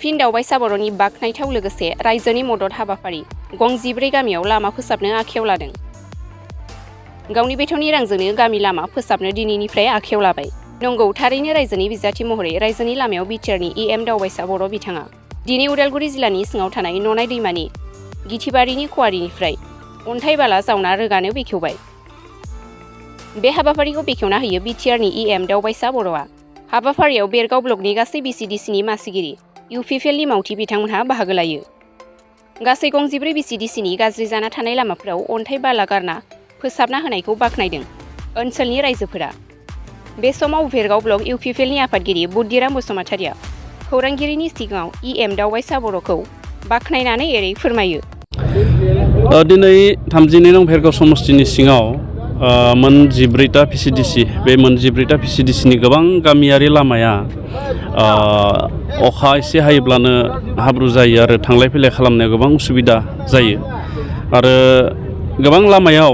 फिन दावबायसा बर'नि बाखनायथाव लोगोसे रायजोनि मदद हाबाफारि गं 14 गामियाव लामा फोसाबनो आखायाव लादों। गावनि बेथननि रांजोंनो गामि लामा फोसाबनो दिनैनिफ्राय आखायाव लाबाय। नंगौ, थारैनो रायजोनि बिजाथि महरै रायजोनि लामायाव बिटिआरनि इएम दावबायसा बर' बिथाङा दिनै उदालगुरि जिल्लानि सिङाव थानाय ननाय दैमानि गिथिबारिनि खवारिनिफ्राय अन्थाइ बाला जावना रोगानो बेखेवबाय। बे हाबाफारिखौ बेखेवना होयो बिटिआरनि इएम दावबायसा बर'आ। हाबाफारियाव बेरगाव ब्लकनि गासै बिसिडिसिनि मासिगिरि इउपिपिएलनि मावथि बिथांमोनहा बाहागो लायो। गासै गं 14 बिसिडिसिनि गाज्रि जाना थानाय लामाफोराव अन्थाइ बाला गारना फोसाबना होनायखौ बाख्नायदों ओनसोलनि रायजोफोरा। बे समाव बेरगाव ब्लक इउपिपिएलनि आफादगिरि बुद्धिराम बसुमतारिया खौरांगिरिनि सिगाङाव इएम दावबायसा बर'खौ बाख्नायनानै एरै फोरमायो। दिनै 32 नं बेरगाव समष्टिनि सिङाव मोन 14टा पिसिडिसि बे मोन 14टा पिसिडिसिनि गोबां गामियारि लामाया अखा एसे हायोब्लानो हाब्रु जायो आरो थांलाय फैलाय खालामनायाव गोबां उसुबिदा जायो आरो गोबां लामायाव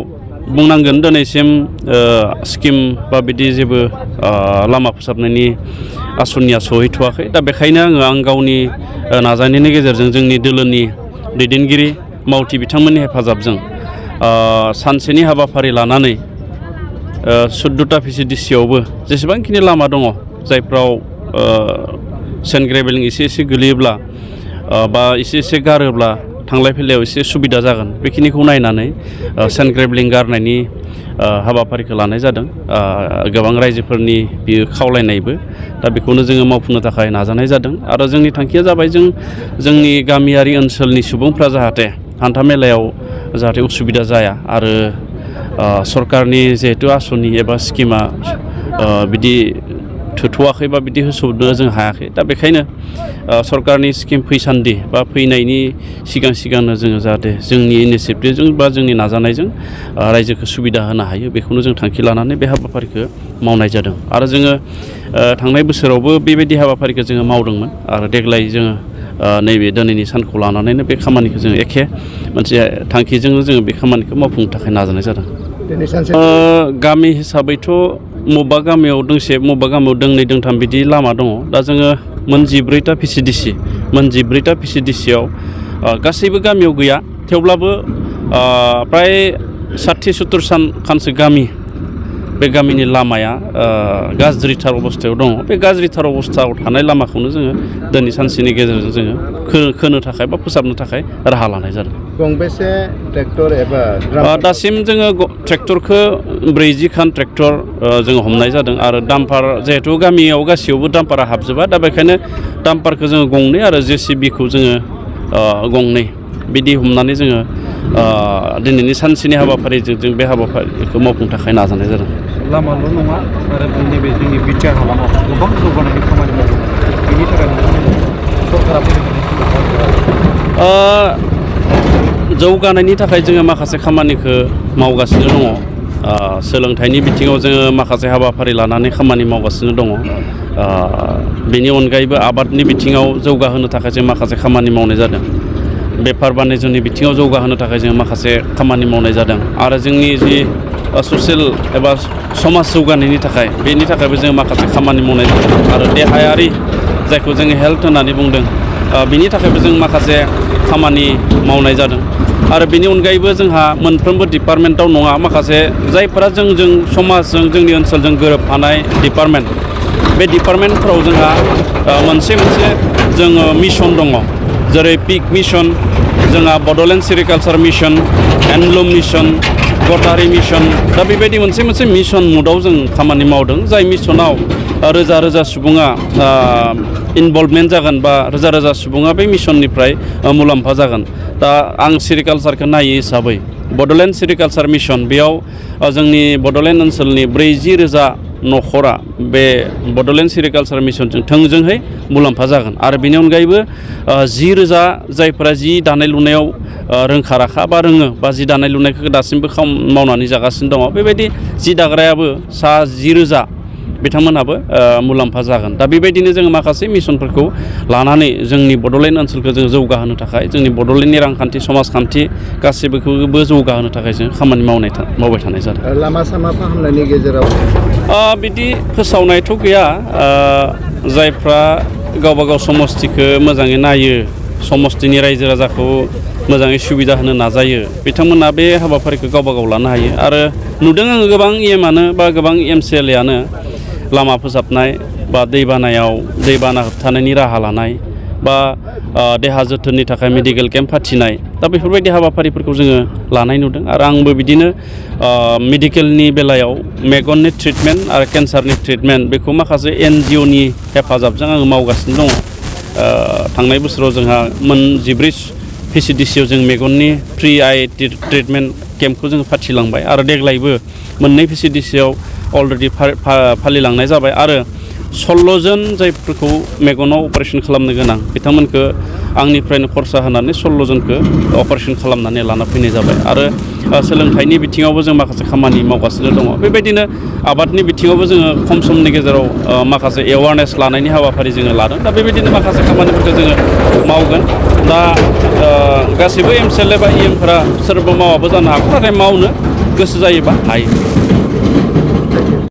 बुंनांगोन दिनैसिम स्किम बा बिदि जेबो लामा फोसाबनायनि आसनिया सहैथ'वाखै। दा बेखायनो आं गावनि नाजानायनि गेजेरजों जोंनि दोलोनि दैदेनगिरि मावथि बिथांमोननि हेफाजाबजों सानसेनि हाबाफारि लानानै 14टा पिसिडिसियावबो जेसेबांखिनि लामा दङ जायफ्राव सेन्ड ग्रेभेलिं एसे गोलैयोब्ला बा एसे गारोब्ला थांलाय फैलायाव एसे सुबिदा जागोन बेखिनिखौ नायनानै सेन्ड ग्रेभेलिं गारनायनि हाबाफारिखौ लानाय जादों। गोबां रायजोफोरनि बियो खावलायनायबो, दा बेखौनो जोङो मावफुंनो थाखाय नाजानाय जादों आरो जोंनि थांखिया जाबाय जोंनि गामियारि ओनसोलनि सुबुंफ्रा जाहाथे हान्था मेलायाव जाहाथे उसुबिदा जाया आरो सरकारनि जिहेतु आसनि एबा स्किमा बिदि थोथ'वाखै बा बिदि होसोबनो जों हायाखै। दा बेखायनो सरकारनि स्किम फैसान्दि बा फैनायनि सिगांनो जोङो जाहाथे जोंनि इनिसियेटिभजों बा जोंनि नाजानायजों रायजोखौ सुबिदा होनो हायो बेखौनो जों थांखि लानानै बे हाबाफारिखौ मावनाय जादों आरो जोङो थांनाय बोसोरावबो बेबायदि हाबाफारिखौ जोङो मावदोंमोन आरो देग्लाय जोङो नैबे दिनैनि सानखौ लानानैनो बे खामानिखौ जों एखे मोनसे थांखिजोंनो जोङो बे खामानिखौ मावफुंनो थाखाय नाजानाय जादों। गामि हिसाबैथ' बबेबा गामियाव दोंसे बबेबा गामियाव दोंनै दोंथाम बिदि लामा दङ। दा जोङो मोन 14टा पिसिडिसि मोन 14टा पिसिडिसियाव गासैबो गामियाव गैया, थेवब्लाबो प्राय 60-70 खानसो गामि बे गामिनि लामाया गाज्रिथार अबस्थायाव दङ। बे गाज्रिथार अबस्थायाव थानाय लामाखौनो जोङो दिनै सानसेनि गेजेरजों जोङो खोनो थाखाय बा फोसाबनो थाखाय राहा लानाय जादों। गंबेसे ट्रेक्टर एबा दासिम जोङो ट्रेक्टरखौ 40 खान ट्रेक्टर जोङो हमनाय जादों आरो डाम्पार जिहेथु गामियाव गासैयावबो डाम्पारा हाबजोबा, दा बेखायनो डाम्पारखौ जोङो गंनै आरो जेसिबिखौ जोङो गंनै बिदि हमनानै जोङो दिनैनि सानसेनि हाबाफारिजों जों बे हाबाफारिखौ मावफुंनो थाखाय नाजानाय जादों। लामाल' नङा आरो नैबे जोंनि बिटिआर हालामाव गोबां जौगानायनि खामानि मावदों, बेनि थाखाय सरकारा जौगानायनि थाखाय जोङो माखासे खामानिखौ मावगासिनो दङ। सोलोंथाइनि बिथिङाव जोङो माखासे हाबाफारि लानानै खामानि मावगासिनो दङ। बेनि अनगायैबो आबादनि बिथिङाव जौगाहोनो थाखाय जों माखासे खामानि मावनाय जादों। बेफार बानिज्यनि बिथिङाव जौगाहोनो थाखाय जों माखासे खामानि मावनाय जादों आरो जोंनि जि ससियेल एबा समाज जौगानायनि थाखाय बेनि थाखायबो जों माखासे खामानि मावनाय जादों आरो देहायारि जायखौ जोङो हेल्थ होननानै बुंदों बिनि थाखायबो जों माखासे खामानि मावनाय जादों आरो बेनि अनगायैबो जोंहा मोनफ्रोमबो डिपार्टमेन्टाव नङा, माखासे जायफोरा जोंजों समाजजों जोंनि ओनसोलजों गोरोबफानाय डिपार्टमेन्ट बे डिपार्टमेन्टफोराव जोंहा मोनसे जोङो मिशन दङ, जेरै पिक मिशन, जोंहा Bodoland sericulture mission, handloom mission, गटारि मिशन। दा बेबायदि मोनसे मिशन मुडआव जों खामानि मावदों, जाय मिशनाव रोजा सुबुङा इनभल्भमेन्ट जागोन बा रोजा सुबुङा बे मिशननिफ्राय मुलाम्फा जागोन। दा आं सेरिकालचारखौ नायो हिसाबै बड'लेण्ड सेरिकालचार मिशन, बेयाव जोंनि बड'लेण्ड ओनसोलनि 40,000 न'खरा बे बड'लेण्ड सेरिकालचार मिशनजों थोंजोंहै मुलाम्फा जागोन आरो बेनि अनगायैबो 10,000 जायफोरा जि दानाय लुनायाव रोंखा राखा बा रोङो बा जि दानाय लुनायखौ दासिमबो मावनानै जागासिनो दङ, बेबायदि जि दाग्रायाबो 10,000 बिथांमोनहाबो मुलाम्फा जागोन। दा बेबायदिनो जोङो माखासे मिशनफोरखौ लानानै जोंनि बड'लेण्ड ओनसोलखौ जों जौगाहोनो थाखाय, जोंनि बड'लेण्डनि रांखान्थि समाजखान्थि गासैबोखौबो जौगाहोनो थाखाय जों खामानि मावबाय थानाय जादों। लामा सामा फाहामनायनि गेजेराव बिदि फोसावनायथ' गैया, जायफ्रा गावबा गाव समस्तिखौ मोजाङै नायो, समस्तिनि रायजो राजाखौ मोजाङै सुबिदा होनो नाजायो, बिथांमोना बे हाबाफारिखौ गावबा गाव लानो हायो। आरो नुदों आङो गोबां EMआनो बा गोबां MCLAआनो लामा फोसाबनाय बा दैबाना होबथानायनि राहा लानाय बा देहा जोथोननि थाखाय मेडिकेल केम्प फाथिनाय, दा बेफोरबायदि हाबाफारिफोरखौ जोङो लानाय नुदों। आरो आंबो बिदिनो मेडिकेलनि बेलायाव मेगननि ट्रिटमेन्ट आरो केन्सारनि ट्रिटमेन्ट बेखौ माखासे NGOनि हेफाजाबजों आङो मावगासिनो दङ। थांनाय बोसोराव जोंहा 19 PCDCआव जों मेगननि फ्रि आइ ट्रिटमेन्ट केम्पखौ जोङो फाथिलांबाय आरो देग्लायबो 2 PCDCआव अलरेडि फालिलांनाय जाबाय। आरो 16 जन जायफोरखौ मेगनाव अपारेसन खालामनो गोनां बिथांमोनखौ आंनिफ्रायनो खरसा होनानै 16 जनखौ अपारेसन खालामनानै लाना फैनाय जाबाय। आरो सोलोंथाइनि बिथिङावबो जों माखासे खामानि मावगासिनो दङ। बेबायदिनो आबादनि बिथिङावबो जोङो खम समनि गेजेराव माखासे एवारनेस लानायनि हाबाफारि जोङो लादों। दा बेबायदिनो माखासे खामानिफोरखौ जोङो मावगोन। दा गासैबो MCLA बा EMफोरा सोरबा मावाबो जानो हागौ, नाथाय मावनो गोसो जायोबा हायो।